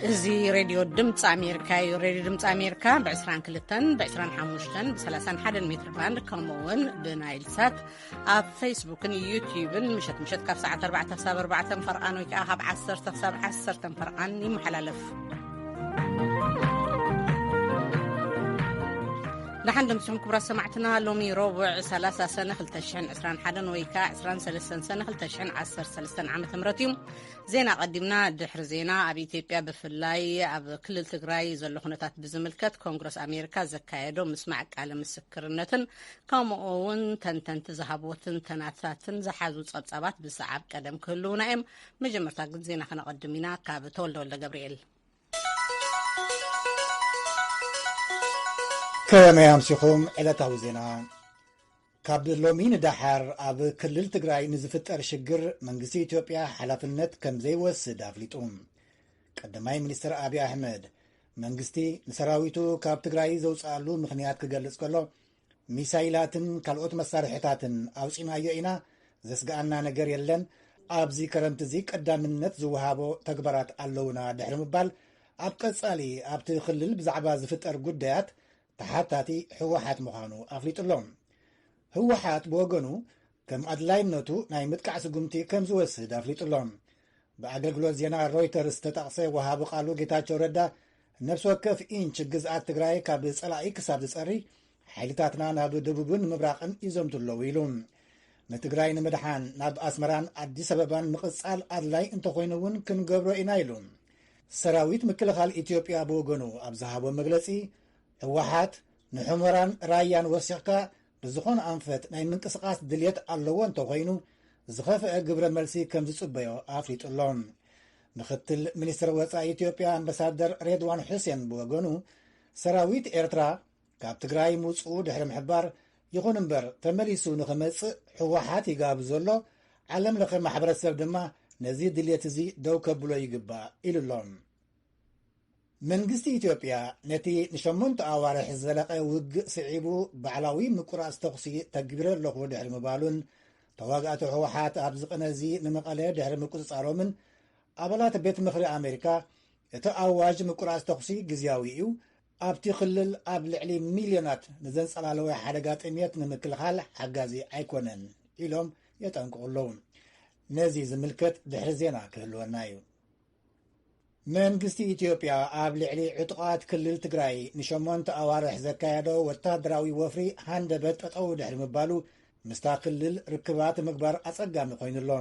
እዚ ሬድዮ ድምፂ ኣሜሪካ እዩ። ሬድዮ ድምፂ ኣሜሪካ ብ22፣ ብ25፣ ብ31 ሜትር ባንድ፣ ከምኡ እውን ብናይል ሳት ኣብ ፌስቡክን ዩትዩብን ምሸት ምሸት ካብ ሰዓት ኣርባዕተ ክሳብ ኣርባዕተ ፈርቓን ወይ ከዓ ካብ ዓሰርተ ክሳብ ዓሰርተ ፈርቓን ይመሓላለፍ። ደሓን ደምስኹም ክቡራት ሰማዕትና። ሎሚ ረቡዕ ሰላሳ ሰነ ክልተ ሽሕን ዕስራን ሓደን ወይ ከዓ ዕስራን ሰለስተን ሰነ ክልተ ሽሕን ዓሰርተ ሰለስተን ዓመተ ምህረት እዩ። ዜና ቀዲምና። ድሕሪ ዜና፣ ኣብ ኢትዮጵያ ብፍላይ ኣብ ክልል ትግራይ ዘሎ ኩነታት ብዝምልከት ኮንግረስ ኣሜሪካ ዘካየዶ ምስማዕ ቃለ ምስክርነትን ከምኡ እውን ተንተንቲ ዝሃብዎ ትንተናታትን ዝሓዙ ጸብጻባት ብሰዓብ ቀደም ክህልውና እዮም። መጀመርታ ግን ዜና ከነቐድም ኢና። ካብ ተወልደ ወልደ ገብርኤል። ከመይ ኣምሲኹም ዕለታዊ ዜና። ካብ ሎሚ ንደሓር ኣብ ክልል ትግራይ ንዝፍጠር ሽግር መንግስቲ ኢትዮጵያ ሓላፍነት ከም ዘይወስድ ኣፍሊጡ። ቀዳማይ ሚኒስትር ኣብይ ኣሕመድ መንግስቲ ንሰራዊቱ ካብ ትግራይ ዘውፅኣሉ ምኽንያት ክገልጽ ከሎ፣ ሚሳይላትን ካልኦት መሳርሕታትን ኣውፂናዮ ኢና፣ ዘስግኣና ነገር የለን፣ ኣብዚ ከረምቲ እዚ ቀዳምነት ዝወሃቦ ተግባራት ኣለውና ድሕሪ ምባል፣ ኣብ ቀጻሊ ኣብቲ ክልል ብዛዕባ ዝፍጠር ጉዳያት ተሓታቲ ህወሓት ምዃኑ ኣፍሊጡ ኣሎ። ህወሓት ብወገኑ ከም ኣድላይነቱ ናይ ምጥቃዕ ስጉምቲ ከም ዝወስድ ኣፍሊጡ ኣሎ። ብኣገልግሎት ዜና ሮይተርስ ዝተጠቕሰ ወሃቢ ቃሉ ጌታቸው ረዳ፣ ነፍሲ ወከፍ ኢንች ግዝኣት ትግራይ ካብ ጸላኢ ክሳብ ዝጸሪ፣ ሓይልታትና ናብ ደቡብን ምብራቕን ይዘምቱ ኣለዉ ኢሉ። ንትግራይ ንምድሓን ናብ ኣስመራን ኣዲስ ኣበባን ምቕጻል ኣድላይ እንተኾይኑ እውን ክንገብሮ ኢና ኢሉ። ሰራዊት ምክልኻል ኢትዮጵያ ብወገኑ ኣብ ዝሃቦ መግለጺ፣ ህወሓት ንሑመራን ራያን ወሲኽካ ብዝኾነ ኣንፈት ናይ ምንቅስቓስ ድልየት ኣለዎ እንተኾይኑ፣ ዝኸፍአ ግብረ መልሲ ከም ዝጽበዮ ኣፍሊጡ ኣሎ። ምክትል ሚኒስትር ወጻኢ ኢትዮጵያ ኣምባሳደር ሬድዋን ሑሴን ብወገኑ፣ ሰራዊት ኤርትራ ካብ ትግራይ ምውጽኡ ድሕሪ ምሕባር፣ ይኹን እምበር ተመሊሱ ንኽመጽእ ህወሓት ይጋብዞ ኣሎ፣ ዓለም ለኸ ማሕበረሰብ ድማ ነዚ ድልየት እዚ ደው ከብሎ ይግባእ ኢሉ ኣሎ። መንግስቲ ኢትዮጵያ ነቲ ንሸሞንተ ኣዋርሕ ዝዘለቐ ውግእ ስዒቡ ባዕላዊ ምቁራጽ ተኹሲ ተግቢረ ኣለኹ ድሕሪ ምባሉን፣ ተዋጋእቲ ህወሓት ኣብዚ ቅነ እዚ ንመቐለ ድሕሪ ምቁጽጻሮምን፣ ኣባላት ቤት ምኽሪ ኣሜሪካ እቲ ኣዋጅ ምቁራጽ ተኹሲ ግዝያዊ እዩ፣ ኣብቲ ክልል ኣብ ልዕሊ ሚልዮናት ንዘንጸላለወ ሓደጋ ጥሜት ንምክልኻል ሓጋዚ ኣይኮነን ኢሎም የጠንቅቑ ኣለዉ። ነዚ ዝምልከት ድሕሪ ዜና ክህልወና እዩ። መንግስቲ ኢትዮጵያ ኣብ ልዕሊ ዕጡቓት ክልል ትግራይ ንሸሞንተ ኣዋርሕ ዘካየዶ ወታደራዊ ወፍሪ ሃንደበት ጠጠው ድሕሪ ምባሉ፣ ምስታ ክልል ርክባት ምግባር ኣጸጋሚ ኮይኑ ኣሎ።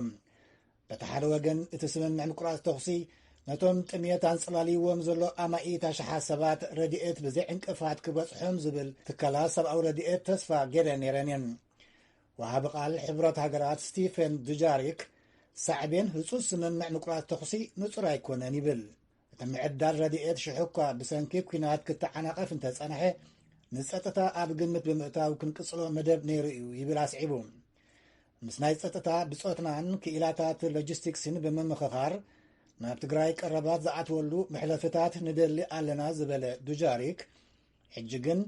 በቲ ሓደ ወገን፣ እቲ ስምምዕ ምቁራጽ ተኹሲ ነቶም ጥሜት ኣንጸላልይዎም ዘሎ ኣማኢት ኣሽሓት ሰባት ረድኤት ብዘይ ዕንቅፋት ክበጽሖም ዝብል ትካላት ሰብኣዊ ረድኤት ተስፋ ገይረን ነይረን እየን። ወሃቢ ቃል ሕብረት ሃገራት ስቲፈን ዱጃሪክ፣ ሳዕቤን ህጹጽ ስምምዕ ምቁራጽ ተኹሲ ንጹር ኣይኮነን ይብል። እቲ ምዕዳል ረድኤት ሽሑ እኳ ብሰንኪ ኲናት ክተዓናቐፍ እንተጸንሐ፣ ንጸጥታ ኣብ ግምት ብምእታው ክንቅጽሎ መደብ ነይሩ እዩ ይብል ኣስዒቡ። ምስ ናይ ጸጥታ ብጾትናን ክኢላታት ሎጂስቲክስን ብምምኽኻር፣ ናብ ትግራይ ቀረባት ዝኣትወሉ መሕለፍታት ንደሊ ኣለና ዝበለ ዱጃሪክ፣ ሕጂ ግን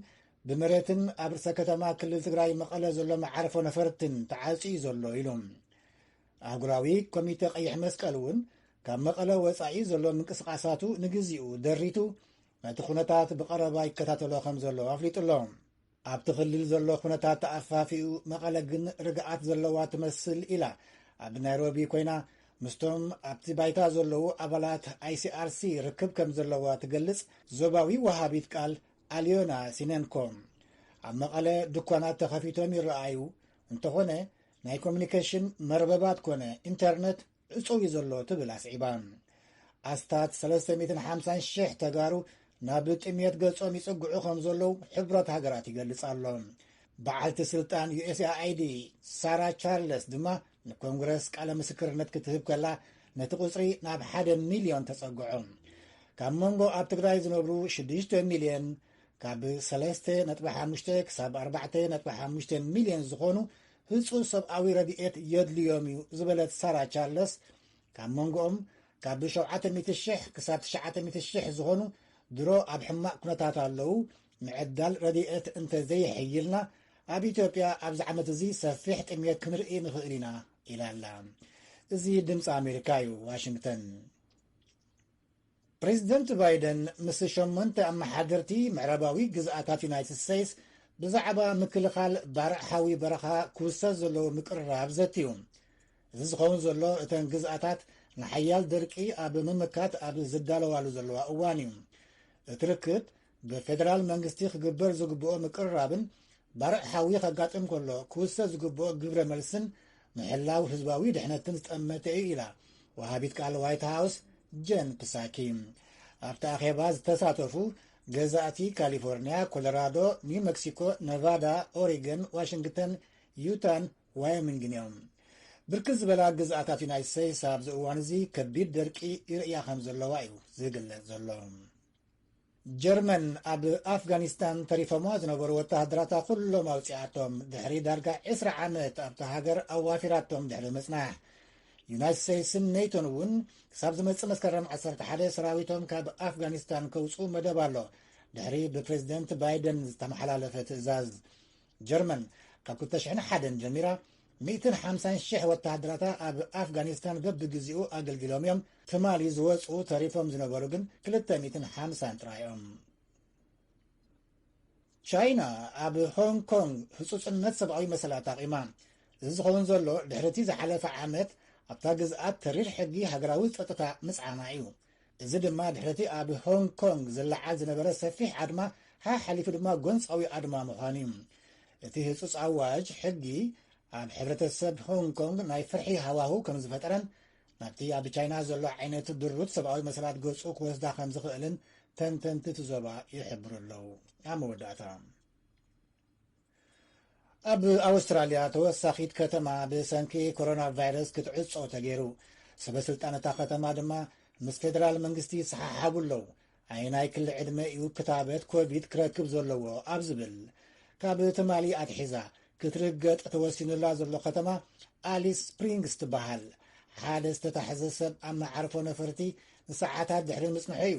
ብመሬትን ኣብ ርእሰ ከተማ ክልል ትግራይ መቐለ ዘሎ መዓርፎ ነፈርትን ተዓጽዩ ዘሎ ኢሉ። ኣህጉራዊ ኮሚተ ቀይሕ መስቀል እውን ካብ መቐለ ወጻኢ ዘሎ ምንቅስቓሳቱ ንግዚኡ ደሪቱ፣ ነቲ ኩነታት ብቐረባ ይከታተሎ ከም ዘሎ ኣፍሊጡ ኣሎ። ኣብቲ ክልል ዘሎ ኩነታት ተኣፋፊኡ፣ መቐለ ግን ርግኣት ዘለዋ ትመስል ኢላ ኣብ ናይሮቢ ኮይና ምስቶም ኣብቲ ባይታ ዘለዉ ኣባላት ኣይሲኣርሲ ርክብ ከም ዘለዋ ትገልጽ ዞባዊ ወሃቢት ቃል ኣልዮና ሲነንኮ። ኣብ መቐለ ድኳናት ተኸፊቶም ይረኣዩ፣ እንተኾነ ናይ ኮሚኒኬሽን መርበባት ኮነ ኢንተርነት ዕጹው እዩ ዘሎ ትብል ኣስዒባ። ኣስታት ሰለስተ ሚእትን ሓምሳን ሽሕ ተጋሩ ናብ ጥሜት ገጾም ይጽግዑ ከም ዘለዉ ሕብረት ሃገራት ይገልጽ ኣሎ። በዓልቲ ስልጣን ዩኤስኤኣይዲ ሳራ ቻርለስ ድማ ንኮንግረስ ቃለ ምስክርነት ክትህብ ከላ፣ ነቲ ቁጽሪ ናብ ሓደ ሚልዮን ተጸግዖ። ካብ መንጎ ኣብ ትግራይ ዝነብሩ ሽዱሽተ ሚልዮን፣ ካብ ሰለስተ ነጥቢ ሓሙሽተ ክሳብ ኣርባዕተ ነጥቢ ሓሙሽተ ሚልዮን ዝኾኑ ህጹጽ ሰብኣዊ ረድኤት የድልዮም እዩ ዝበለት ሳራ ቻርለስ፣ ካብ መንጎኦም ካብ ሸውዓተ ሚእቲ ሽሕ ክሳብ ትሽዓተ ሚእቲ ሽሕ ዝኾኑ ድሮ ኣብ ሕማቕ ኩነታት ኣለዉ። ምዕዳል ረድኤት እንተዘይሕይልና፣ ኣብ ኢትዮጵያ ኣብዚ ዓመት እዚ ሰፊሕ ጥሜት ክንርኢ ንኽእል ኢና ኢላ ኣላ። እዚ ድምፂ ኣሜሪካ እዩ፣ ዋሽንግተን። ፕሬዚደንት ባይደን ምስ ሸሞንተ ኣመሓደርቲ ምዕራባዊ ግዝኣታት ዩናይትድ ስቴትስ ብዛዕባ ምክልኻል ባርዕ ሓዊ በረኻ ክውሰድ ዘለዎ ምቅርራብ ዘትዩ። እዚ ዝኸውን ዘሎ እተን ግዝኣታት ንሓያል ደርቂ ኣብ ምምካት ኣብ ዝዳለዋሉ ዘለዋ እዋን እዩ። እቲ ርክብ ብፌደራል መንግስቲ ክግበር ዝግብኦ ምቅርራብን ባርዕ ሓዊ ከጋጥም ከሎ ክውሰድ ዝግብኦ ግብረ መልስን ምሕላው ህዝባዊ ድሕነትን ዝጠመተ እዩ ኢላ ወሃቢት ቃል ዋይት ሃውስ ጀን ፕሳኪ። ኣብቲ ኣኼባ ዝተሳተፉ ገዛእቲ ካሊፎርኒያ፣ ኮሎራዶ፣ ኒው መክሲኮ፣ ነቫዳ፣ ኦሪገን፣ ዋሽንግተን፣ ዩታን ዋዮሚንግን እዮም። ብርክት ዝበላ ግዝኣታት ዩናይትድ ስቴትስ ኣብዚ እዋን እዚ ከቢድ ደርቂ ይርእያ ከም ዘለዋ እዩ ዝግለጽ ዘሎ። ጀርመን ኣብ ኣፍጋኒስታን ተሪፎማ ዝነበሩ ወተሃደራታ ኩሎም ኣውፂኣቶም ድሕሪ ዳርጋ ዕስራ ዓመት ኣብታ ሃገር ኣዋፊራቶም ድሕሪ ምፅናሕ። ዩናይትድ ስቴትስን ኔቶን እውን ክሳብ ዝመፅእ መስከረም ዓሰርተ ሓደ ሰራዊቶም ካብ ኣፍጋኒስታን ከውፅኡ መደብ ኣሎ፣ ድሕሪ ብፕሬዚደንት ባይደን ዝተመሓላለፈ ትእዛዝ። ጀርመን ካብ ክልተ ሽሕን ሓደን ጀሚራ ሚእትን ሓምሳን ሽሕ ወተሃደራታ ኣብ ኣፍጋኒስታን በብግዜኡ ኣገልጊሎም እዮም። ትማሊ ዝወፁ ተሪፎም ዝነበሩ ግን ክልተ ሚእትን ሓምሳን ጥራይ እዮም። ቻይና ኣብ ሆንግ ኮንግ ህፁፅነት ሰብኣዊ መሰላት ኣቒማ። እዚ ዝኸውን ዘሎ ድሕሪ እቲ ዝሓለፈ ዓመት ኣብታ ግዝኣት ተሪር ሕጊ ሃገራዊ ፀጥታ ምፅዓና እዩ። እዚ ድማ ድሕሪ እቲ ኣብ ሆንግ ኮንግ ዝለዓል ዝነበረ ሰፊሕ ኣድማ ሓሓሊፉ ድማ ጎንፃዊ ኣድማ ምዃኑ እዩ። እቲ ህፁፅ ኣዋጅ ሕጊ ኣብ ሕብረተሰብ ሆንግ ኮንግ ናይ ፍርሒ ሃዋህው ከም ዝፈጠረን ናብቲ ኣብ ቻይና ዘሎ ዓይነት ድሩት ሰብኣዊ መሰላት ገፁ ክወስዳ ከም ዝኽእልን ተንተንቲ እቲ ዞባ ይሕብሩ ኣለዉ። ኣብ መወዳእታ ኣብ ኣውስትራልያ ተወሳኺት ከተማ ብሰንኪ ኮሮና ቫይረስ ክትዕጾ ተገይሩ። ሰበ ስልጣን እታ ከተማ ድማ ምስ ፌደራል መንግስቲ ይሰሓሓቡ ኣለዉ። ኣየናይ ክሊ ዕድመ እዩ ክታበት ኮቪድ ክረክብ ዘለዎ ኣብ ዝብል። ካብ ትማሊ ኣትሒዛ ክትርገጥ ተወሲኑላ ዘሎ ከተማ ኣሊስ ስፕሪንግስ ትበሃል። ሓደ ዝተታሕዘ ሰብ ኣብ መዓርፎ ነፈርቲ ንሰዓታት ድሕሪ ምጽንሑ እዩ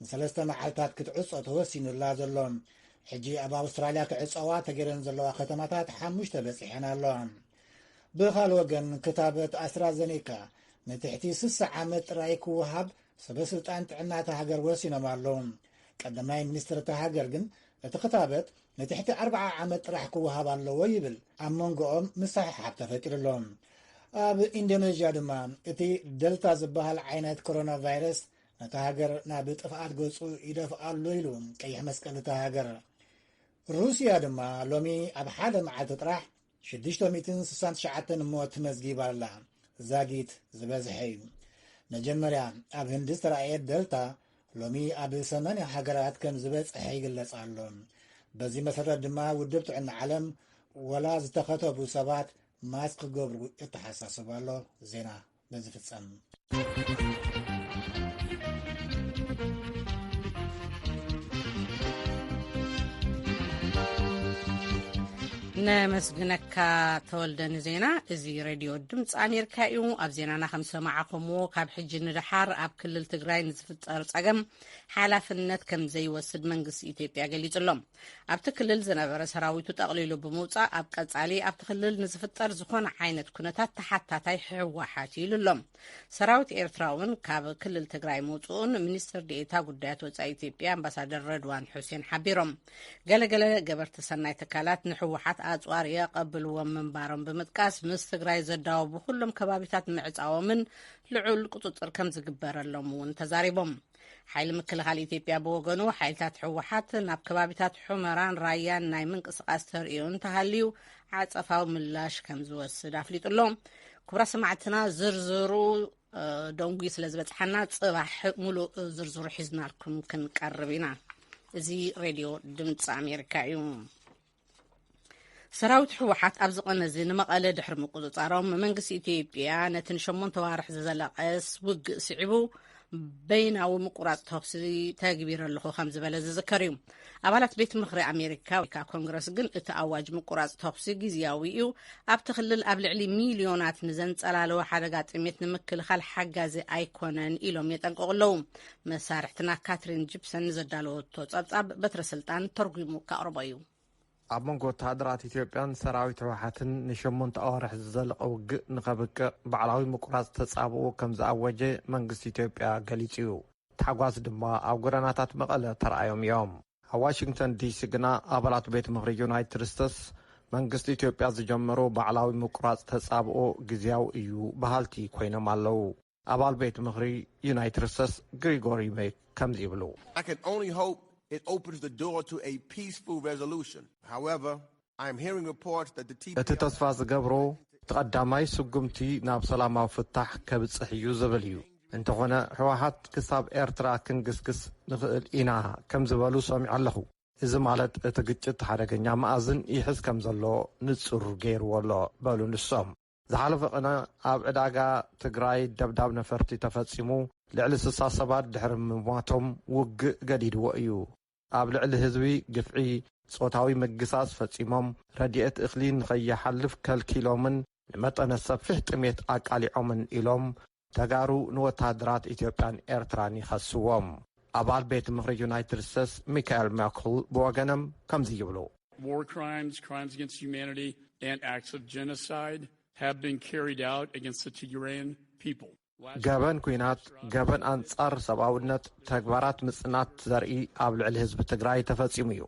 ንሰለስተ መዓልታት ክትዕጾ ተወሲኑላ ዘሎ። ሕጂ ኣብ ኣውስትራልያ ክዕጸዋ ተገይረን ዘለዋ ከተማታት ሓሙሽተ በጺሐን ኣለዋ። ብኻል ወገን ክታበት ኣስትራዘኔካ ንትሕቲ ስሳ ዓመት ጥራይ ክወሃብ ሰበ ስልጣን ጥዕና እታ ሃገር ወሲኖም ኣለዉ። ቀዳማይ ሚኒስትር እታ ሃገር ግን እቲ ክታበት ንትሕቲ ኣርብዓ ዓመት ጥራሕ ክወሃብ ኣለዎ ይብል። ኣብ መንጎኦም ምስሕሓብ ተፈጢሩ ኣሎ። ኣብ ኢንዶኔዥያ ድማ እቲ ደልታ ዝበሃል ዓይነት ኮሮና ቫይረስ ነታ ሃገር ናብ ጥፍኣት ገጹ ይደፍኣ ኣሎ ኢሉ ቀይሕ መስቀል እታ ሃገር። ሩስያ ድማ ሎሚ ኣብ ሓደ መዓልቲ ጥራሕ ሽዱሽተ ሚእትን ስሳን ትሽዓተን ሞት መዝጊባ ኣላ። ዛጊት ዝበዝሐ እዩ። መጀመርያ ኣብ ህንዲ ዝተረኣየ ደልታ ሎሚ ኣብ ሰማንያ ሃገራት ከም ዝበጽሐ ይግለጽ ኣሎ። በዚ መሰረት ድማ ውድብ ጥዕና ዓለም ወላ ዝተኸተቡ ሰባት ማስክ ክገብሩ የተሓሳስብ ኣሎ። ዜና በዚ ፍጸም። ነመስግነካ ተወልደ ንዜና። እዚ ሬድዮ ድምፂ ኣሜሪካ እዩ። ኣብ ዜናና ከም ዝሰማዕኹምዎ ካብ ሕጂ ንደሓር ኣብ ክልል ትግራይ ንዝፍጠር ፀገም ሓላፍነት ከም ዘይወስድ መንግስቲ ኢትዮጵያ ገሊጹ ኣሎ። ኣብቲ ክልል ዝነበረ ሰራዊቱ ጠቕሊሉ ብምውፃእ ኣብ ቀፃሊ ኣብቲ ክልል ንዝፍጠር ዝኾነ ዓይነት ኩነታት ተሓታታይ ህወሓት እዩ ኢሉ ኣሎ። ሰራዊት ኤርትራ እውን ካብ ክልል ትግራይ ምውፅኡን ሚኒስትር ዴኤታ ጉዳያት ወፃኢ ኢትዮጵያ ኣምባሳደር ረድዋን ሑሴን ሓቢሮም። ገለገለ ገበርቲ ሰናይ ትካላት ንህወሓት ኣፅዋር የቐብልዎም ምንባሮም ብምጥቃስ ምስ ትግራይ ዘዳወቡ ኩሎም ከባቢታት ምዕፃዎምን ልዑል ቁፅፅር ከም ዝግበረሎም እውን ተዛሪቦም። ሓይሊ ምክልኻል ኢትዮጵያ ብወገኑ ሓይልታት ህወሓት ናብ ከባቢታት ሑመራን ራያን ናይ ምንቅስቓስ ተርእዮ እንተሃልዩ ዓጸፋዊ ምላሽ ከም ዝወስድ ኣፍሊጡ ኣሎ። ክቡራት ሰማዕትና ዝርዝሩ ደንጉዩ ስለ ዝበጽሓና ጽባሕ ሙሉእ ዝርዝሩ ሒዝናልኩም ክንቀርብ ኢና። እዚ ሬድዮ ድምፂ ኣሜሪካ እዩ። ሰራዊት ህወሓት ኣብዚ ቀነ እዚ ንመቐለ ድሕሪ ምቁፅፃሮም መንግስቲ ኢትዮጵያ ነቲ ንሸሞንተ ዋርሕ ዝዘለቐ ውግእ ስዒቡ በይናዊ ምቁራፅ ተኹሲ ተግቢረ ኣለኹ ከም ዝበለ ዝዝከር እዩ። ኣባላት ቤት ምኽሪ ኣሜሪካ ወይ ከዓ ኮንግረስ ግን እቲ ኣዋጅ ምቁራፅ ተኹሲ ግዝያዊ እዩ፣ ኣብቲ ክልል ኣብ ልዕሊ ሚልዮናት ንዘንፀላለወ ሓደጋ ጥሜት ንምክልኻል ሓጋዚ ኣይኮነን ኢሎም የጠንቀቑ ኣለዉ። መሳርሕትና ካትሪን ጂፕሰን ንዘዳለወቶ ፀብፃብ በትረ ስልጣን ተርጉሙ ከቕርቦ እዩ። ኣብ መንጎ ወተሃደራት ኢትዮጵያን ሰራዊት ህወሓትን ንሸሞንተ ኣዋርሕ ዝዘለቐ ውግእ ንኸብቅዕ ባዕላዊ ምቁራፅ ተፃብኡ ከም ዝኣወጀ መንግስቲ ኢትዮጵያ ገሊፁ እዩ። ታሕጓስ ድማ ኣብ ጎደናታት መቐለ ተራእዮም እዮም። ኣብ ዋሽንግተን ዲሲ ግና ኣባላት ቤት ምኽሪ ዩናይትድ ስቴትስ መንግስቲ ኢትዮጵያ ዝጀመሮ ባዕላዊ ምቁራጽ ተጻብኦ ግዝያዊ እዩ በሃልቲ ኮይኖም ኣለዉ። ኣባል ቤት ምኽሪ ዩናይትድ ስቴትስ ግሪጎሪ ሜክ ከምዚ ይብሉ። I can only hope it opens the door to a peaceful resolution. However, I am hearing reports that the T P L F እቲ ተስፋ ዝገብሮ እቲ ቀዳማይ ስጉምቲ ናብ ሰላማዊ ፍታሕ ከብጽሕ እዩ ዝብል እዩ። እንተኾነ ህወሓት ክሳብ ኤርትራ ክንግስግስ ንኽእል ኢና ከም ዝበሉ ሰሚዐ ኣለኹ። እዚ ማለት እቲ ግጭት ሓደገኛ መኣዝን ይሕዝ ከም ዘሎ ንጹር ገይርዎ ኣሎ በሉ ንሶም። ዝሓለፈ ቅነ ኣብ ዕዳጋ ትግራይ ደብዳብ ነፈርቲ ተፈጺሙ ልዕሊ ስሳ ሰባት ድሕሪ ምሟቶም ውግእ ገዲድዎ እዩ። ኣብ ልዕሊ ህዝቢ ግፍዒ፣ ጾታዊ ምግሳስ ፈጺሞም፣ ረድኤት እኽሊ ንኸይሓልፍ ከልኪሎምን ንመጠነ ሰፊሕ ጥሜት ኣቃሊዖምን ኢሎም ተጋሩ ንወታደራት ኢትዮጵያን ኤርትራን ይኸስዎም። ኣባል ቤት ምኽሪ ዩናይትድ ስቴትስ ሚካኤል ማክል ብወገኖም ከምዚ ይብሉ። War crimes, crimes against humanity, and acts of genocide have been carried out against the Tigrayan people. ገበን ኲናት፣ ገበን ኣንጻር ሰብኣውነት፣ ተግባራት ምጽናት ዘርኢ ኣብ ልዕሊ ህዝቢ ትግራይ ተፈጺሙ እዩ።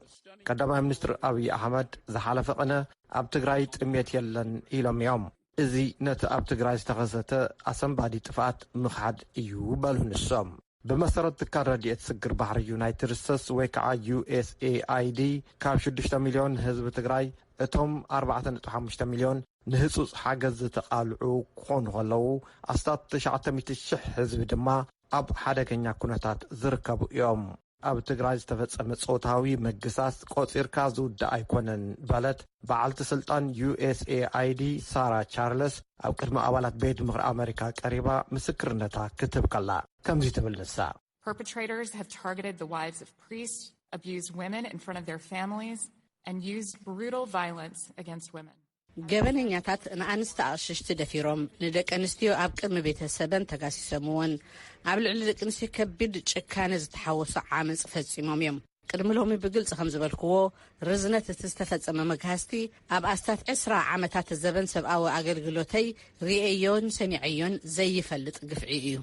ቀዳማይ ሚኒስትር ኣብይ ኣሕመድ ዝሓለፈ ቅነ ኣብ ትግራይ ጥሜት የለን ኢሎም እዮም። እዚ ነቲ ኣብ ትግራይ ዝተኸሰተ ኣሰንባዲ ጥፍኣት ምኽሓድ እዩ በሉ ንሶም። ብመሰረት ትካል ረድኤት ስግር ባሕሪ ዩናይትድ ስቴትስ ወይ ከዓ ዩ ኤስ ኤ ኣይ ዲ ካብ ሽዱሽተ ሚልዮን ህዝቢ ትግራይ እቶም ኣርባዕተ ነጥቢ ሓሙሽተ ሚልዮን ንህጹጽ ሓገዝ ዝተቓልዑ ክኾኑ ከለዉ ኣስታት ትሽዓተ ሚእቲ ሽሕ ህዝቢ ድማ ኣብ ሓደገኛ ኩነታት ዝርከቡ እዮም። ኣብ ትግራይ ዝተፈጸመ ጾታዊ ምግሳስ ቆጺርካ ዝውዳእ ኣይኮነን በለት በዓልቲ ስልጣን ዩ ኤስ ኤ ኣይ ዲ ሳራ ቻርለስ ኣብ ቅድሚ ኣባላት ቤት ምኽሪ ኣመሪካ ቀሪባ ምስክርነታ ክትህብ ከላ ከምዚ ትብል ንሳ። Perpetrators have targeted the wives of priests, abused women in front of their families, and used brutal violence against women. ገበነኛታት ንኣንስቲ ኣቕሽሽቲ ደፊሮም ንደቂ ኣንስትዮ ኣብ ቅድሚ ቤተሰበን ተጋሲሶምወን ኣብ ልዕሊ ደቂ ኣንስትዮ ከቢድ ጭካነ ዝተሓወሶ ዓመፅ ፈፂሞም እዮም። ቅድሚ ሎሚ ብግልፂ ከም ዝበልክዎ ርዝነት እቲ ዝተፈፀመ መግሃስቲ ኣብ ኣስታት ዕስራ ዓመታት ዘበን ሰብኣዊ ኣገልግሎተይ ርእየዮን ሰሚዐዮን ዘይፈልጥ ግፍዒ እዩ።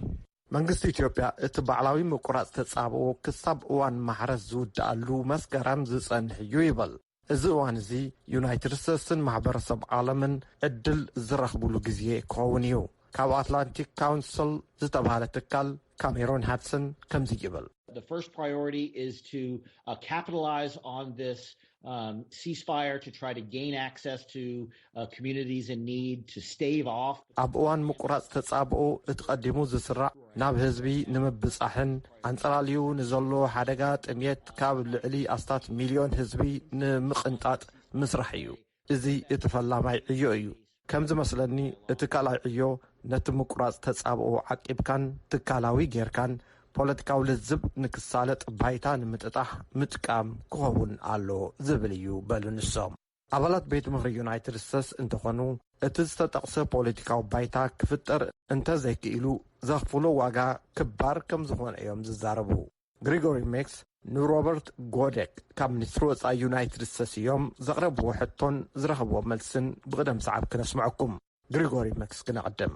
መንግስቲ ኢትዮጵያ እቲ ባዕላዊ ምቁራፅ ተፃብኦ ክሳብ እዋን ማሕረስ ዝውድኣሉ መስከረም ዝፀንሕ እዩ ይብል። እዚ እዋን እዚ ዩናይትድ ስቴትስን ማሕበረሰብ ዓለምን ዕድል ዝረኽብሉ ግዜ ክኸውን እዩ። ካብ ኣትላንቲክ ካውንስል ዝተባህለ ትካል ካሜሮን ሃድሰን ከምዚ ይብል። The first priority is to uh, capitalize on this um, ceasefire to try to gain access to uh, communities in need to stave off. ኣብ እዋን ምቁራፅ ተፃብኦ እቲ ቀዲሙ ዝስራዕ ናብ ህዝቢ ንምብፃሕን ኣንፀላልዩ ንዘሎ ሓደጋ ጥሜት ካብ ልዕሊ ኣስታት ሚልዮን ህዝቢ ንምቕንጣጥ ምስራሕ እዩ። እዚ እቲ ፈላማይ ዕዮ እዩ። ከም ዝመስለኒ እቲ ካልኣይ ዕዮ ነቲ ምቁራፅ ተፃብኦ ዓቂብካን ትካላዊ ጌርካን ፖለቲካዊ ልዝብ ንክሳለጥ ባይታ ንምጥጣሕ ምጥቃም ክኸውን ኣሎ ዝብል እዩ በሉ ንሶም። ኣባላት ቤት ምኽሪ ዩናይትድ ስቴትስ እንተኾኑ እቲ ዝተጠቕሰ ፖለቲካዊ ባይታ ክፍጠር እንተዘይክኢሉ ዘኽፍሎ ዋጋ ክባር ከም ዝኾነ እዮም ዝዛረቡ። ግሪጎሪ ሜክስ ንሮበርት ጎደክ ካብ ሚኒስትሪ ወፃኢ ዩናይትድ ስቴትስ እዮም ዘቕረብዎ ሕቶን ዝረኸብዎ መልስን ብቕደም ሰዓብ ክነስምዐኩም። ግሪጎሪ ሜክስ ክነቕድም።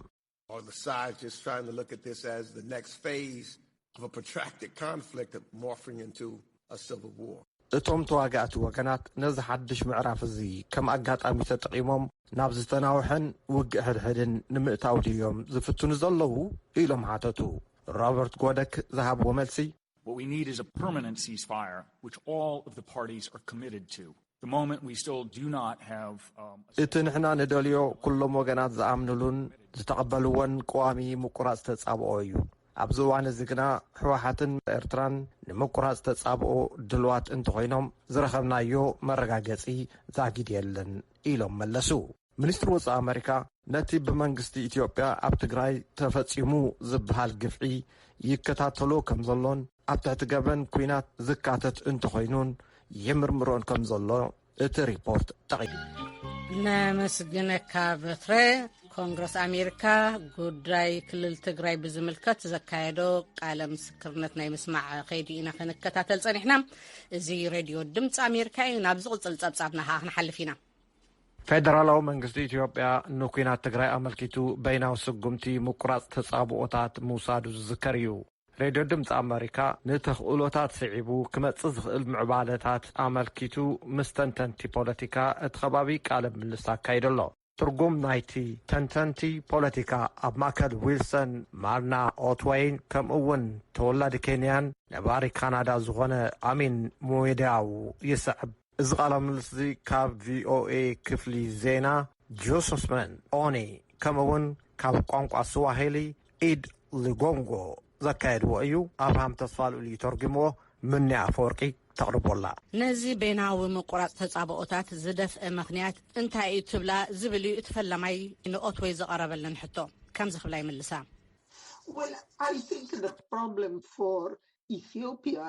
Or the sides just trying to look at this as the next phase of a protracted conflict morphing into a civil war? እቶም ተዋጋእቲ ወገናት ነዚ ሓድሽ ምዕራፍ እዚ ከም ኣጋጣሚ ተጠቒሞም ናብ ዝተናውሐን ውግእ ሕድሕድን ንምእታው ድዮም ዝፍትኑ ዘለዉ ኢሎም ሓተቱ። ሮበርት ጎደክ ዝሃብዎ መልሲ What we need is a permanent ceasefire, which all of the parties are committed to. The moment we still do not have um, እቲ ንሕና ንደልዮ ኩሎም ወገናት ዝኣምንሉን ዝተቐበልዎን ቀዋሚ ምቁራፅ ተፃብኦ እዩ። ኣብዚ እዋን እዚ ግና ህወሓትን ኤርትራን ንምቁራፅ ተፃብኦ ድልዋት እንተኾይኖም ዝረኸብናዮ መረጋገፂ ዛጊድ የለን ኢሎም መለሱ። ሚኒስትሪ ወፃኢ ኣመሪካ ነቲ ብመንግስቲ ኢትዮጵያ ኣብ ትግራይ ተፈፂሙ ዝበሃል ግፍዒ ይከታተሎ ከም ዘሎን ኣብ ትሕቲ ገበን ኲናት ዝካተት እንተኾይኑን ይምርምሮን ከም ዘሎ እቲ ሪፖርት ጠቒሱ። ነመስግነካ በትረ። ኮንግረስ ኣሜሪካ ጉዳይ ክልል ትግራይ ብዝምልከት ዘካየዶ ቃለ ምስክርነት ናይ ምስማዕ ከይዲ ኢና ክንከታተል ጸኒሕና። እዚ ሬድዮ ድምፂ ኣሜሪካ እዩ። ናብ ዝቕፅል ጸብጻብና ከዓ ክንሓልፍ ኢና። ፌደራላዊ መንግስቲ ኢትዮጵያ ንኲናት ትግራይ ኣመልኪቱ በይናዊ ስጉምቲ ምቁራፅ ተፃብኦታት ምውሳዱ ዝዝከር እዩ። ሬድዮ ድምፂ ኣመሪካ ንተኽእሎታት ስዒቡ ክመፅእ ዝኽእል ምዕባለታት ኣመልኪቱ ምስ ተንተንቲ ፖለቲካ እቲ ከባቢ ቃለ ምልልስ ኣካይዱ ኣሎ። ትርጉም ናይቲ ተንተንቲ ፖለቲካ ኣብ ማእከል ዊልሰን ማርና ኦትወይን ከምኡ እውን ተወላዲ ኬንያን ነባሪ ካናዳ ዝኾነ ኣሚን ሙዌዳው ይስዕብ። እዚ ቃለ ምልልስ እዚ ካብ ቪኦኤ ክፍሊ ዜና ጆሰፍመን ኦኒ ከምኡ እውን ካብ ቋንቋ ስዋሂሊ ኢድ ሊጎንጎ ዘካየድዎ እዩ። ኣብርሃም ተስፋልኡል እዩ ተርጉምዎ። ምንያ ኣፈወርቂ ተቕርቦላ። ነዚ ቤናዊ ምቁራጽ ተጻብኦታት ዝደፍአ ምኽንያት እንታይ እዩ ትብላ ዝብል እዩ እቲ ፈላማይ ንኦትወይ ዝቐረበለን ሕቶ። ከምዚ ክብላ ይምልሳ። Well, I think the problem for Ethiopia,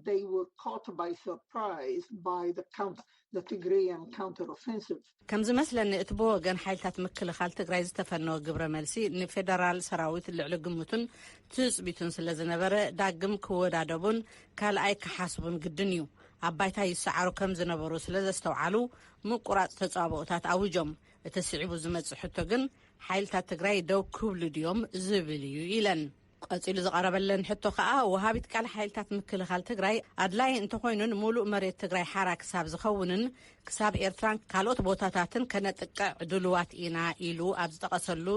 they were caught by surprise by the counter, the Tigrayan counteroffensive. ከም ዝመስለኒ እቲ ብወገን ሓይልታት ምክልኻል ትግራይ ዝተፈነወ ግብረ መልሲ ንፌደራል ሰራዊት ልዕሊ ግምቱን ትጽቢቱን ስለ ዝነበረ ዳግም ክወዳደቡን ካልኣይ ክሓስቡን ግድን እዩ። ኣብ ባይታ ይሰዓሩ ከም ዝነበሩ ስለ ዘስተውዓሉ ምቁራጽ ተጻብኦታት ኣውጆም። እቲ ስዒቡ ዝመጽእ ሕቶ ግን ሓይልታት ትግራይ ደው ክብሉ ድዮም ዝብል እዩ ኢለን። ቀጺሉ ዝቐረበለን ሕቶ ከኣ ወሃቢት ቃል ሓይልታት ምክልኻል ትግራይ ኣድላይ እንተኾይኑን ሙሉእ መሬት ትግራይ ሓራ ክሳብ ዝኸውንን ክሳብ ኤርትራን ካልኦት ቦታታትን ከነጥቅዕ ድልዋት ኢና ኢሉ ኣብ ዝጠቐሰሉ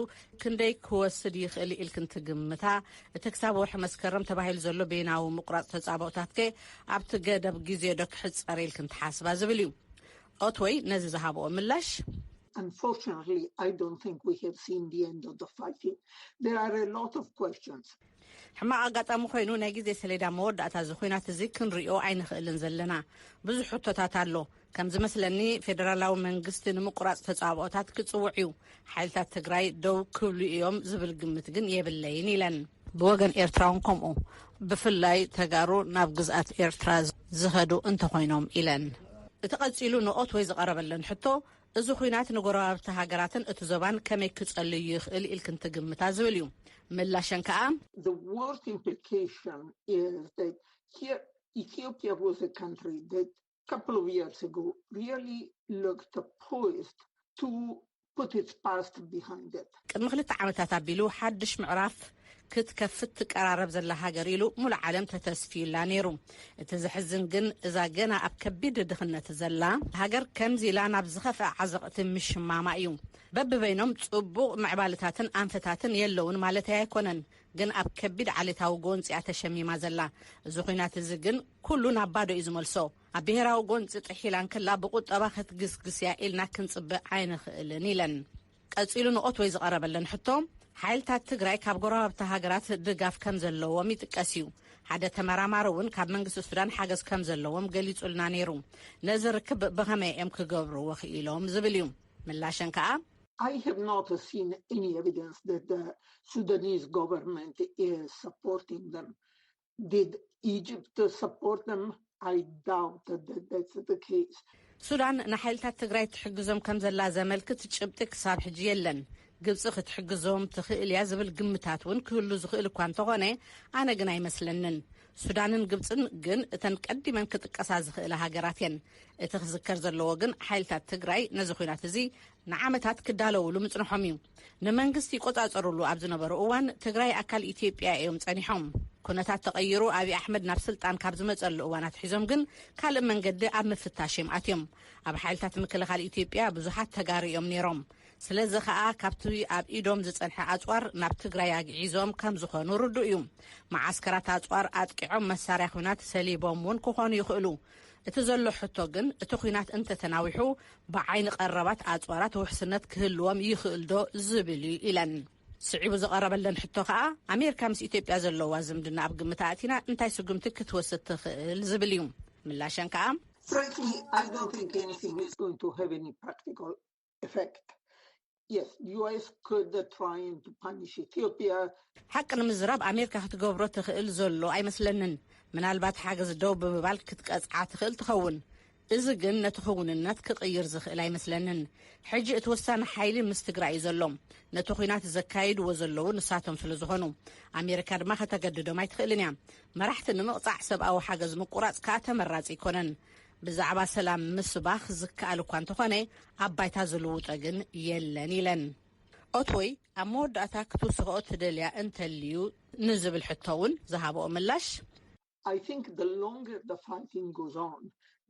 ክንደይ ክወስድ ይኽእል ኢልክን ትግምታ? እቲ ክሳብ ወርሒ መስከረም ተባሂሉ ዘሎ ቤናዊ ምቁራጽ ተጻብኦታትከ ኣብቲ ገደብ ግዜ ዶ ክሕጸር ኢልክን ትሓስባ ዝብል እዩ። ኦትወይ ነዚ ዝሃብኦ ምላሽ Unfortunately, I don't think we have seen the end of the fighting. There are a lot of questions. ሕማቕ ኣጋጣሚ ኮይኑ ናይ ግዜ ሰሌዳ መወዳእታ እዚ ኹናት እዚ ክንሪኦ ኣይንኽእልን ዘለና። ብዙሕ ሕቶታት ኣሎ። ከም ዝመስለኒ ፌደራላዊ መንግስቲ ንምቁራጽ ተጻብኦታት ክጽውዕ እዩ። ሓይልታት ትግራይ ደው ክብሉ እዮም ዝብል ግምት ግን የብለይን ኢለን። ብወገን ኤርትራውን ከምኡ፣ ብፍላይ ተጋሩ ናብ ግዝኣት ኤርትራ ዝኸዱ እንተኾይኖም ኢለን። እቲ ቀጺሉ ንኦትወይ ዝቐረበለን ሕቶ እዚ ኹናት ንጎረባብቲ ሃገራትን እቲ ዞባን ከመይ ክጸልዩ ይኽእል ኢልክን ትግምታ ዝብል እዩ። ምላሸን ከኣ The worst implication is that here Ethiopia was a country that a couple of years ago really looked poised to put its past behind it. ቅድሚ ክልተ ዓመታት ኣቢሉ ሓድሽ ምዕራፍ ክትከፍት ትቀራረብ ዘላ ሃገር ኢሉ ሙሉ ዓለም ተተስፊዩላ ነይሩ። እቲ ዘሕዝን ግን እዛ ገና ኣብ ከቢድ ድኽነት ዘላ ሃገር ከምዚ ኢላ ናብ ዝኸፍአ ዓዘቕቲ ምሽማማ እዩ። በብበይኖም ጽቡቕ ምዕባልታትን ኣንፈታትን የለውን ማለተይ ኣይኮነን፣ ግን ኣብ ከቢድ ዓሌታዊ ጎንጺ እያ ተሸሚማ ዘላ። እዚ ኹናት እዚ ግን ኩሉ ናብ ባዶ እዩ ዝመልሶ። ኣብ ብሄራዊ ጎንጺ ጥሒላ እንከላ ብቁጠባ ክትግስግስ እያ ኢልና ክንጽበ ኣይንኽእልን ኢለን። ቀጺሉ ንኦትወይ ዝቐረበለን ሕቶ ሓይልታት ትግራይ ካብ ጎረባብቲ ሃገራት ድጋፍ ከም ዘለዎም ይጥቀስ እዩ። ሓደ ተመራማሪ እውን ካብ መንግስቲ ሱዳን ሓገዝ ከም ዘለዎም ገሊጹልና ነይሩ። ነዚ ርክብ ብኸመይ እዮም ክገብርዎ ክኢሎም ዝብል እዩ። ምላሸን ከኣ I have not seen any evidence that the Sudanese government is supporting them. Did Egypt support them? I doubt that that's the case. ሱዳን ንሓይልታት ትግራይ ትሕግዞም ከም ዘላ ዘመልክት ጭብጢ ክሳብ ሕጂ የለን። ግብፂ ክትሕግዞም ትኽእል እያ ዝብል ግምታት እውን ክህሉ ዝኽእል እኳ እንተኾነ ኣነ ግን ኣይመስለንን። ሱዳንን ግብፅን ግን እተን ቀዲመን ክጥቀሳ ዝኽእላ ሃገራት እየን። እቲ ክዝከር ዘለዎ ግን ሓይልታት ትግራይ ነዚ ኹናት እዚ ንዓመታት ክዳለውሉ ምፅንሖም እዩ። ንመንግስቲ ይቆፃፀሩሉ ኣብ ዝነበሩ እዋን ትግራይ ኣካል ኢትዮጵያ እዮም ፀኒሖም። ኩነታት ተቐይሩ ኣብይ ኣሕመድ ናብ ስልጣን ካብ ዝመፀሉ እዋን ኣትሒዞም ግን ካልእ መንገዲ ኣብ ምፍታሽ እዮም ኣትዮም። ኣብ ሓይልታት ምክልኻል ኢትዮጵያ ብዙሓት ተጋሩ እዮም ነይሮም። ስለዚ ኸኣ ካብቲ ኣብ ኢዶም ዝጸንሐ ኣጽዋር ናብ ትግራይ ኣግዒዞም ከም ዝኾኑ ርዱእ እዩ። መዓስከራት ኣጽዋር ኣጥቂዖም መሳርያ ኹናት ሰሊቦም እውን ክኾኑ ይኽእሉ። እቲ ዘሎ ሕቶ ግን እቲ ኹናት እንተተናዊሑ ብዓይኒ ቀረባት ኣጽዋራት ውሕስነት ክህልዎም ይኽእል ዶ ዝብል እዩ ኢለን። ስዒቡ ዝቐረበለን ሕቶ ከኣ ኣሜሪካ ምስ ኢትዮጵያ ዘለዋ ዝምድና ኣብ ግምት ኣእቲና እንታይ ስጉምቲ ክትወስድ ትኽእል ዝብል እዩ። ምላሸን ከኣ Frankly, I don't think anything is going to have any practical effect. Yes, U S could uh, try and to punish Ethiopia. ሓቂ ንምዝራብ ኣሜሪካ ክትገብሮ ትኽእል ዘሎ ኣይመስለንን። ምናልባት ሓገዝ ደው ብምባል ክትቀጽዓ ትኽእል ትኸውን። እዚ ግን ነቲ ክውንነት ክቕይር ዝኽእል ኣይመስለንን። ሕጂ እቲ ወሳኒ ሓይሊ ምስ ትግራይ እዩ ዘሎ። ነቲ ኹናት ዘካይድዎ ዘለዉ ንሳቶም ስለ ዝኾኑ ኣሜሪካ ድማ ከተገድዶም ኣይትኽእልን እያ። መራሕቲ ንምቕጻዕ ሰብኣዊ ሓገዝ ምቁራጽ ከኣ ተመራጺ ኣይኮነን። ብዛዕባ ሰላም ምስባኽ ዝከኣል እኳ እንተኾነ ኣብ ባይታ ዝልውጦ ግን የለን ኢለን። ኦትወይ ኣብ መወዳእታ ክትውስኸኦ ትደልያ እንተልዩ ንዝብል ሕቶ እውን ዝሃበኦ ምላሽ። I think the longer the fighting goes on,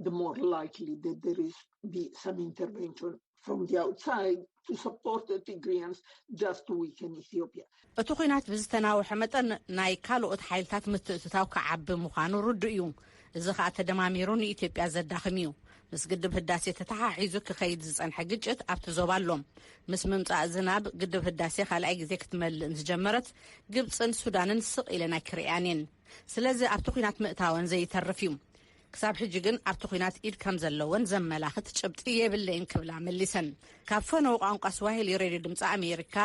the more likely that there is be some intervention from the outside to support the Tigrayans just to weaken Ethiopia. እቲ ኲናት ብዝተናውሐ መጠን ናይ ካልኦት ሓይልታት ምትእትታው ክዓቢ ምዃኑ ርዱእ እዩ። እዚ ኸኣ ተደማሚሩ ንኢትዮጵያ ዘዳኽም እዩ። ምስ ግድብ ህዳሴ ተተሓሒዙ ክኸይድ ዝጸንሐ ግጭት ኣብቲ ዞባ ኣሎ። ምስ ምምጻእ ዝናብ ግድብ ህዳሴ ካልኣይ ግዜ ክትመልእ ዝጀመረት ግብጽን ሱዳንን ስቕ ኢለን ኣይክርእያን እየን። ስለዚ ኣብቲ ኲናት ምእታወን ዘይተርፍ እዩ። ክሳብ ሕጂ ግን ኣብቲ ኲናት ኢድ ከም ዘለወን ዘመላኽት ጭብጢ የብለይን ክብላ መሊሰን። ካብ ፈነው ቋንቋ ስዋሂሊ ሬድዮ ድምፂ ኣሜሪካ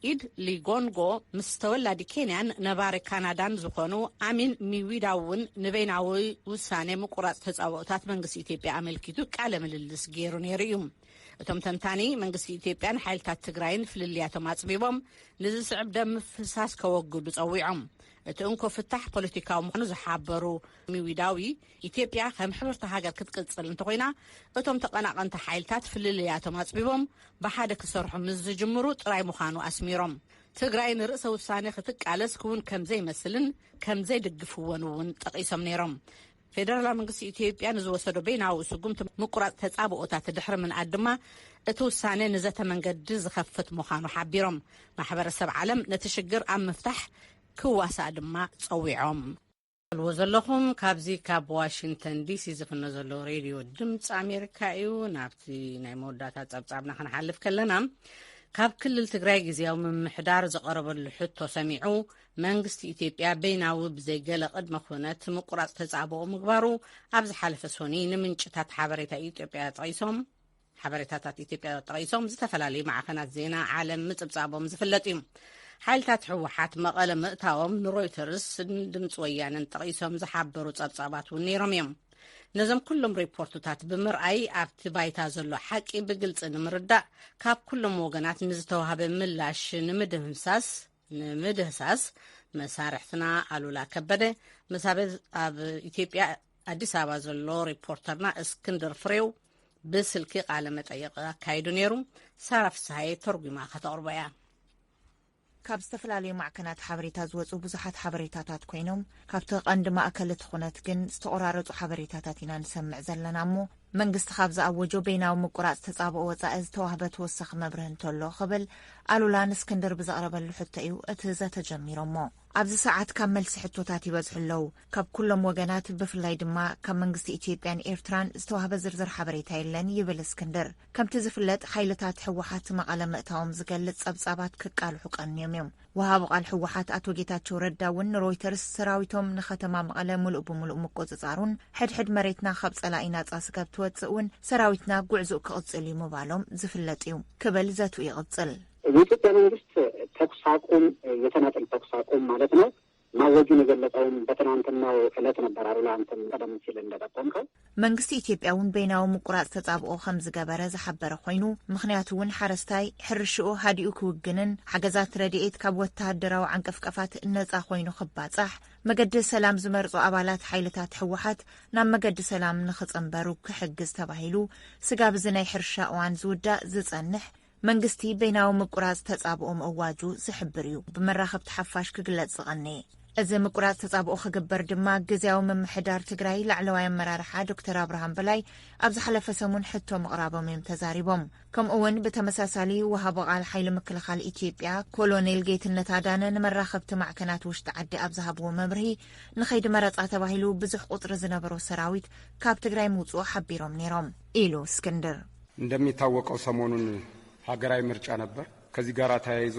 ኢድ ሊጎንጎ ምስ ተወላዲ ኬንያን ነባሪ ካናዳን ዝኾኑ ኣሚን ሚዊዳ እውን ንበይናዊ ውሳኔ ምቁራፅ ተፃብኦታት መንግስቲ ኢትዮጵያ ኣመልኪቱ ቃለ ምልልስ ገይሩ ነይሩ እዩ። እቶም ተንታኒ መንግስቲ ኢትዮጵያን ሓይልታት ትግራይን ፍልልያቶም ኣፅቢቦም ንዝስዕብ ደም ምፍሳስ ከወግዱ ፀዊዖም። እቲ እንኮ ፍታሕ ፖለቲካዊ ምዃኑ ዝሓበሩ ሚዊዳዊ ኢትዮጵያ ከም ሕብርቲ ሃገር ክትቅፅል እንተኾይና እቶም ተቐናቐንቲ ሓይልታት ፍልልያቶም ኣፅቢቦም ብሓደ ክሰርሑ ምስ ዝጅምሩ ጥራይ ምዃኑ ኣስሚሮም። ትግራይ ንርእሰ ውሳኔ ክትቃለስ ክውን ከም ዘይመስልን ከም ዘይድግፍዎን እውን ጠቒሶም ነይሮም። ፌደራላዊ መንግስቲ ኢትዮጵያ ንዝወሰዶ በይናዊ ስጉምቲ ምቁራፅ ተፃብኦታት ድሕሪ ምንኣድ ድማ እቲ ውሳኔ ንዘተ መንገዲ ዝኸፍት ምዃኑ ሓቢሮም። ማሕበረሰብ ዓለም ነቲ ሽግር ኣብ ምፍታሕ ክዋሳእ ድማ ፀዊዖም። ትከታተልዎ ዘለኹም ካብዚ ካብ ዋሽንግተን ዲሲ ዝፍኖ ዘሎ ሬድዮ ድምፂ ኣሜሪካ እዩ። ናብቲ ናይ መወዳእታ ፀብፃብና ክንሓልፍ ከለና ካብ ክልል ትግራይ ግዝያዊ ምምሕዳር ዝቐረበሉ ሕቶ ሰሚዑ መንግስቲ ኢትዮጵያ በይናዊ ብዘይገለ ቅድመ ኩነት ምቁራፅ ተፃብኦ ምግባሩ ኣብ ዝሓለፈ ሶኒ ንምንጭታት ሓበሬታ ኢትዮጵያ ጠቒሶም ሓበሬታታት ኢትዮጵያ ጠቒሶም ዝተፈላለዩ ማዕኸናት ዜና ዓለም ምጽብጻቦም ዝፍለጥ እዩ። ሓይልታት ህወሓት መቐለ ምእታዎም ንሮይተርስን ድምፂ ወያነን ጠቒሶም ዝሓበሩ ጸብጻባት እውን ነይሮም እዮም። ነዞም ኩሎም ሪፖርትታት ብምርኣይ ኣብቲ ባይታ ዘሎ ሓቂ ብግልፂ ንምርዳእ ካብ ኩሎም ወገናት ንዝተዋህበ ምላሽ ንምድምሳስ ንምድህሳስ መሳርሕትና ኣሉላ ከበደ ምስ ኣብ ኢትዮጵያ ኣዲስ ኣበባ ዘሎ ሪፖርተርና እስክንድር ፍሬው ብስልኪ ቃለ መጠይቕ ኣካይዱ ነይሩ። ሳራ ፍስሃየ ተርጉማ ከተቕርቦ እያ። ካብ ዝተፈላለዩ ማዕከናት ሓበሬታ ዝወፁ ብዙሓት ሓበሬታታት ኮይኖም ካብቲ ቀንዲ ማእከል እቲ ኩነት ግን ዝተቆራረፁ ሓበሬታታት ኢና ንሰምዕ ዘለና እሞ መንግስቲ ካብ ዝኣወጆ በይናዊ ምቁራፅ ተፃብኦ ወፃኢ ዝተዋህበ ተወሳኺ መብርህ እንተሎ ክብል ኣሉላ ንእስክንድር ብዘቕረበሉ ሕቶ እዩ እቲ ዘተ ጀሚሮሞ። ኣብዚ ሰዓት ካብ መልሲ ሕቶታት ይበዝሑ ኣለዉ። ካብ ኩሎም ወገናት ብፍላይ ድማ ካብ መንግስቲ ኢትዮጵያን ኤርትራን ዝተዋህበ ዝርዝር ሓበሬታ የለን ይብል እስክንድር። ከምቲ ዝፍለጥ ሓይልታት ህወሓት መቐለ ምእታዎም ዝገልጽ ጸብጻባት ክቃልሑ ቀንዮም እዮም። ወሃቢ ቃል ህወሓት ኣቶ ጌታቸው ረዳ እውን ንሮይተርስ ሰራዊቶም ንከተማ መቐለ ሙሉእ ብሙሉእ ምቁጽጻሩን ሕድሕድ መሬትና ካብ ጸላኢ ናጻ ስጋብ ትወጽእ እውን ሰራዊትና ጉዕዞኡ ክቕጽል እዩ ምባሎም ዝፍለጥ እዩ ክብል ዘትኡ ይቕጽል። የኢትዮጵያ መንግስት ተኩስ አቁም፣ የተናጠል ተኩስ አቁም ማለት ነው፣ ማወጁን የገለጸውም በትናንትናው ዕለት ነበር። አሉላ፣ አንተም ቀደም ሲል እንደጠቆምከው መንግስቲ ኢትዮጵያ እውን በይናዊ ምቁራፅ ተፃብኦ ከም ዝገበረ ዝሓበረ ኮይኑ ምክንያቱ እውን ሓረስታይ ሕርሽኡ ሃዲኡ ክውግንን ሓገዛት ረድኤት ካብ ወተሃደራዊ ዓንቀፍቀፋት ነፃ ኮይኑ ክባፃሕ መገዲ ሰላም ዝመርፁ ኣባላት ሓይልታት ህወሓት ናብ መገዲ ሰላም ንክፅንበሩ ክሕግዝ ተባሂሉ ስጋብ እዚ ናይ ሕርሻ እዋን ዝውዳእ ዝፀንሕ መንግስቲ በይናዊ ምቁራፅ ተፃብኦ ምእዋጁ ዝሕብር እዩ ብመራኸብቲ ሓፋሽ ክግለፅ ዝቐነየ። እዚ ምቁራፅ ተፃብኦ ክግበር ድማ ግዝያዊ ምምሕዳር ትግራይ ላዕለዋይ ኣመራርሓ ዶክተር ኣብርሃም በላይ ኣብ ዝሓለፈ ሰሙን ሕቶ ምቕራቦም እዮም ተዛሪቦም። ከምኡ እውን ብተመሳሳሊ ወሃቢ ቃል ሓይሊ ምክልኻል ኢትዮጵያ ኮሎኔል ጌትነት ኣዳነ ንመራኸብቲ ማዕከናት ውሽጢ ዓዲ ኣብ ዝሃብዎ መብርሂ ንኸይዲ መረፃ ተባሂሉ ብዙሕ ቁፅሪ ዝነበሮ ሰራዊት ካብ ትግራይ ምውፅኡ ሓቢሮም ነይሮም ኢሉ እስክንድር። እንደሚታወቀው ሰሞኑን ሀገራዊ ምርጫ ነበር። ከዚህ ጋር ተያይዞ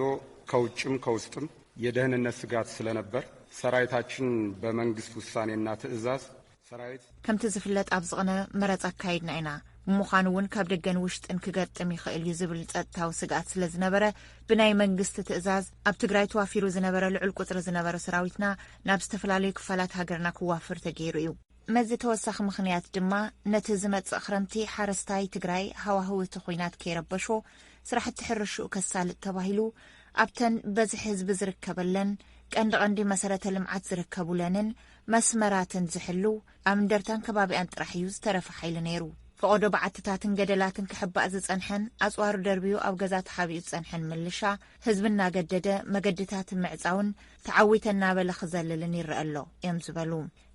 ከውጭም ከውስጥም የደህንነት ስጋት ስለነበር ሰራዊታችን በመንግስት ውሳኔና ትዕዛዝ ሰራዊት ከምቲ ዝፍለጥ ኣብዚ ቅነ መረፃ ኣካይድና ኢና። ብምዃኑ እውን ካብ ደገን ውሽጥን ክገጥም ይኽእል እዩ ዝብል ፀጥታዊ ስግኣት ስለ ዝነበረ ብናይ መንግስቲ ትእዛዝ ኣብ ትግራይ ተዋፊሩ ዝነበረ ልዑል ቁፅሪ ዝነበረ ሰራዊትና ናብ ዝተፈላለዩ ክፋላት ሃገርና ክዋፍር ተገይሩ እዩ። መዚ ተወሳኺ ምኽንያት ድማ ነቲ ዝመጽእ ክረምቲ ሓረስታይ ትግራይ ሃዋህው እቲ ኹናት ከይረበሾ ስራሕቲ ሕርሽኡ ከሳልጥ ተባሂሉ ኣብተን በዝሒ ህዝቢ ዝርከበለን ቀንዲ ቀንዲ መሰረተ ልምዓት ዝርከቡለንን መስመራትን ዝሕሉ ኣብ እንደርታን ከባቢኣን ጥራሕ እዩ ዝተረፈ ሓይሊ ነይሩ። ፈቐዶ በዓትታትን ገደላትን ክሕባእ ዝጸንሐን ኣጽዋሩ ደርብዩ ኣብ ገዛ ተሓቢኡ ዝጸንሐን ምልሻ፣ ህዝቢ እናገደደ መገድታት ምዕጻውን ተዓዊተ እናበለ ክዘልልን ይረአ ኣሎ እዮም ዝበሉ።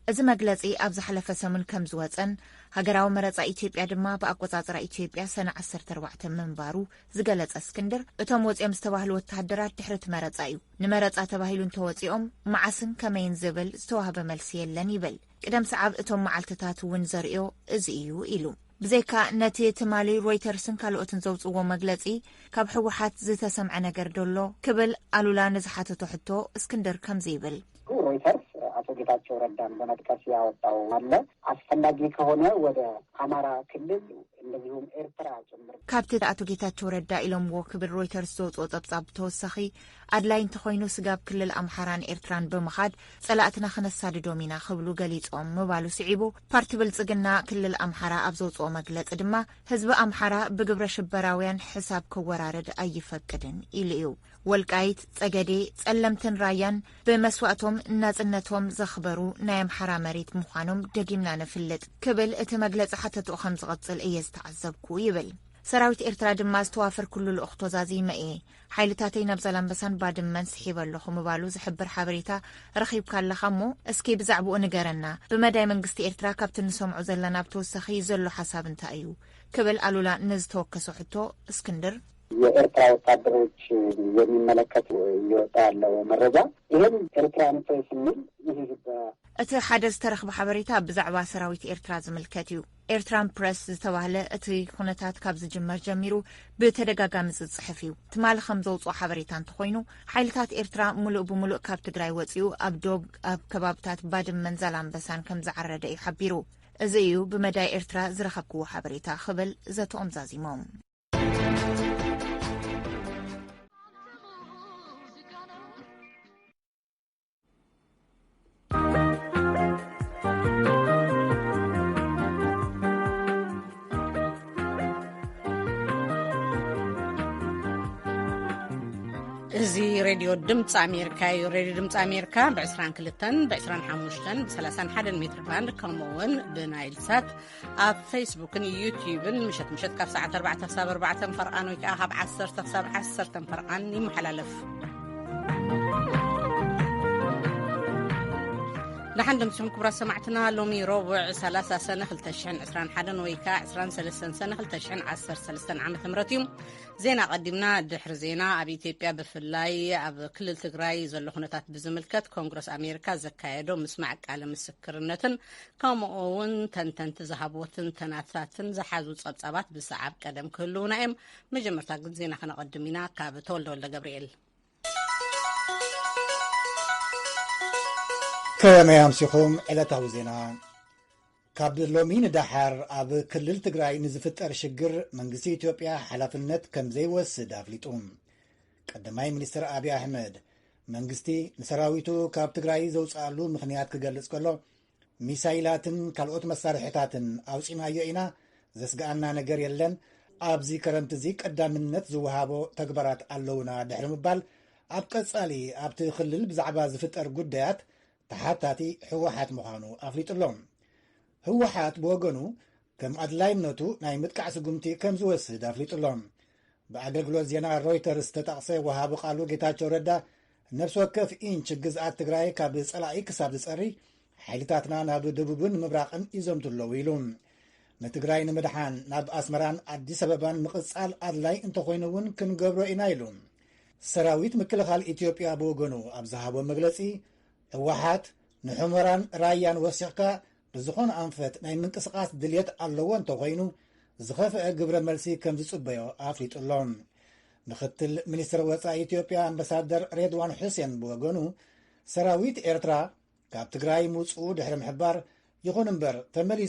እዚ መግለጺ ኣብ ዝሓለፈ ሰሙን ከም ዝወጸን ሃገራዊ መረጻ ኢትዮጵያ ድማ ብኣቆጻጽራ ኢትዮጵያ ሰነ ዓሰርተ ኣርባዕተ ምንባሩ ዝገለጸ እስክንድር፣ እቶም ወጺኦም ዝተባህሉ ወተሃደራት ድሕሪ እቲ መረጻ እዩ። ንመረጻ ተባሂሉ እንተወጺኦም መዓስን ከመይን ዝብል ዝተዋህበ መልሲ የለን ይብል። ቅደም ሰዓብ እቶም መዓልትታት እውን ዘርእዮ እዚ እዩ ኢሉ። ብዘይካ ነቲ ትማሊ ሮይተርስን ካልኦትን ዘውጽዎ መግለጺ፣ ካብ ህወሓት ዝተሰምዐ ነገር ዶ ኣሎ ክብል ኣሉላ ንዝሓተቶ ሕቶ እስክንድር ከምዚ ይብል። ሮይተርስ ኣቶ ጌታቸው ረዳን በመጥቀስ ያወጣው አለ። አስፈላጊ ከሆነ ወደ አማራ ክልል እንደዚሁም ኤርትራ ጭምር። ካብቲ ኣቶ ጌታቸው ረዳ ኢሎምዎ ክብል ሮይተርስ ዘውፅኦ ጸብጻብ ብተወሳኺ፣ ኣድላይ እንተኾይኑ ስጋብ ክልል ኣምሓራን ኤርትራን ብምኻድ ጸላእትና ክነሳድዶም ኢና ክብሉ ገሊጾም ምባሉ ስዒቡ፣ ፓርቲ ብልጽግና ክልል ኣምሓራ ኣብ ዘውፅኦ መግለጺ ድማ፣ ህዝቢ ኣምሓራ ብግብረ ሽበራውያን ሕሳብ ክወራረድ ኣይፈቅድን ኢሉ እዩ። ወልቃይት፣ ጸገዴ፣ ጸለምትን ራያን ብመስዋእቶም ናጽነቶም ዘኽበሩ ናይ ኣምሓራ መሬት ምዃኖም ደጊምና ንፍልጥ ክብል እቲ መግለጺ ሓተትኡ ከም ዝቐጽል እየ ዝተዓዘብኩ ይብል። ሰራዊት ኤርትራ ድማ ዝተዋፈርኩሉ ልኡኽ ተዛዚመ እየ። ሓይልታተይ ናብ ዛላምበሳን ባድመን ስሒበ ኣለኹ ምባሉ ዝሕብር ሓበሬታ ረኺብካ ኣለኻ እሞ እስኪ ብዛዕባኡ ንገረና። ብመዳይ መንግስቲ ኤርትራ ካብቲ ንሰምዖ ዘለና ብተወሳኺ ዘሎ ሓሳብ እንታይ እዩ? ክብል ኣሉላ ንዝተወከሶ ሕቶ እስክንድር። የኤርትራ ወታደሮች የሚመለከት እየወጣ ያለው መረጃ ይህም ኤርትራ ንፈስ የሚል ይህ በ- እቲ ሓደ ዝተረኽበ ሓበሬታ ብዛዕባ ሰራዊት ኤርትራ ዝምልከት እዩ። ኤርትራን ፕረስ ዝተባህለ እቲ ኩነታት ካብ ዝጅመር ጀሚሩ ብተደጋጋሚ ዝጽሕፍ እዩ። ትማሊ ከም ዘውፅኦ ሓበሬታ እንተኾይኑ፣ ሓይልታት ኤርትራ ሙሉእ ብሙሉእ ካብ ትግራይ ወፂኡ ኣብ ዶብ ኣብ ከባብታት ባድመን ዛላምበሳን ከም ዝዓረደ እዩ ሓቢሩ። እዚ እዩ ብመዳይ ኤርትራ ዝረኸብክዎ ሓበሬታ ክብል ዘተኦም ዛዚሞም። እዚ ሬድዮ ድምፂ ኣሜሪካ እዩ። ሬድዮ ድምፂ ኣሜሪካ ብ22፣ ብ25፣ ብ31 ሜትር ባንድ፣ ከምኡ እውን ብናይል ሳት ኣብ ፌስቡክን ዩትዩብን ምሸት ምሸት ካብ ሰዓት ኣርባዕተ ክሳብ ኣርባዕተ ፈርቓን ወይ ከዓ ካብ ዓሰርተ ክሳብ ዓሰርተ ፈርቓን ይመሓላለፍ። ደሓን ደምሲኹም ክቡራት ሰማዕትና። ሎሚ ረቡዕ ሰላሳ ሰነ ክልተ ሽሕን ዕስራን ሓደን ወይ ከዓ ዕስራን ሰለስተን ሰነ ክልተ ሽሕን ዓሰርተ ሰለስተን ዓመተ ምህረት እዩ። ዜና ቀዲምና። ድሕሪ ዜና፣ ኣብ ኢትዮጵያ ብፍላይ ኣብ ክልል ትግራይ ዘሎ ኩነታት ብዝምልከት ኮንግረስ ኣሜሪካ ዘካየዶ ምስማዕ ቃለ ምስክርነትን ከምኡ እውን ተንተንቲ ዝሃብዎ ትንተናታትን ዝሓዙ ጸብጻባት ብሰዓብ ቀደም ክህልውና እዮም። መጀመርታ ግን ዜና ከነቐድም ኢና። ካብ ተወልደ ወልደ ገብርኤል። ከመይ ኣምሲኹም? ዕለታዊ ዜና። ካብ ሎሚ ንደሓር ኣብ ክልል ትግራይ ንዝፍጠር ሽግር መንግስቲ ኢትዮጵያ ሓላፍነት ከም ዘይወስድ ኣፍሊጡ። ቀዳማይ ሚኒስትር ኣብይ ኣሕመድ፣ መንግስቲ ንሰራዊቱ ካብ ትግራይ ዘውፅኣሉ ምኽንያት ክገልጽ ከሎ፣ ሚሳይላትን ካልኦት መሳርሕታትን ኣውፂናዮ ኢና፣ ዘስግኣና ነገር የለን፣ ኣብዚ ከረምቲ እዚ ቀዳምነት ዝወሃቦ ተግባራት ኣለውና ድሕሪ ምባል፣ ኣብ ቀጻሊ ኣብቲ ክልል ብዛዕባ ዝፍጠር ጉዳያት ተሓታቲ ህወሓት ምዃኑ ኣፍሊጡ ኣሎ። ህወሓት ብወገኑ ከም ኣድላይነቱ ናይ ምጥቃዕ ስጉምቲ ከም ዝወስድ ኣፍሊጡ ኣሎ። ብኣገልግሎት ዜና ሮይተርስ ዝተጠቕሰ ወሃቢ ቃሉ ጌታቸው ረዳ፣ ነፍሲ ወከፍ ኢንች ግዝኣት ትግራይ ካብ ጸላኢ ክሳብ ዝጸሪ፣ ሓይልታትና ናብ ደቡብን ምብራቕን ይዘምቱ ኣለዉ ኢሉ። ንትግራይ ንምድሓን ናብ ኣስመራን ኣዲስ ኣበባን ምቕጻል ኣድላይ እንተኾይኑ እውን ክንገብሮ ኢና ኢሉ። ሰራዊት ምክልኻል ኢትዮጵያ ብወገኑ ኣብ ዝሃቦ መግለጺ፣ ህወሓት ንሑመራን ራያን ወሲኽካ ብዝኾነ ኣንፈት ናይ ምንቅስቓስ ድልየት ኣለዎ እንተኾይኑ፣ ዝኸፍአ ግብረ መልሲ ከም ዝጽበዮ ኣፍሊጡ ኣሎ። ምክትል ሚኒስትር ወጻኢ ኢትዮጵያ ኣምባሳደር ሬድዋን ሑሴን ብወገኑ፣ ሰራዊት ኤርትራ ካብ ትግራይ ምውጽኡ ድሕሪ ምሕባር፣ ይኹን እምበር ተመሊሱ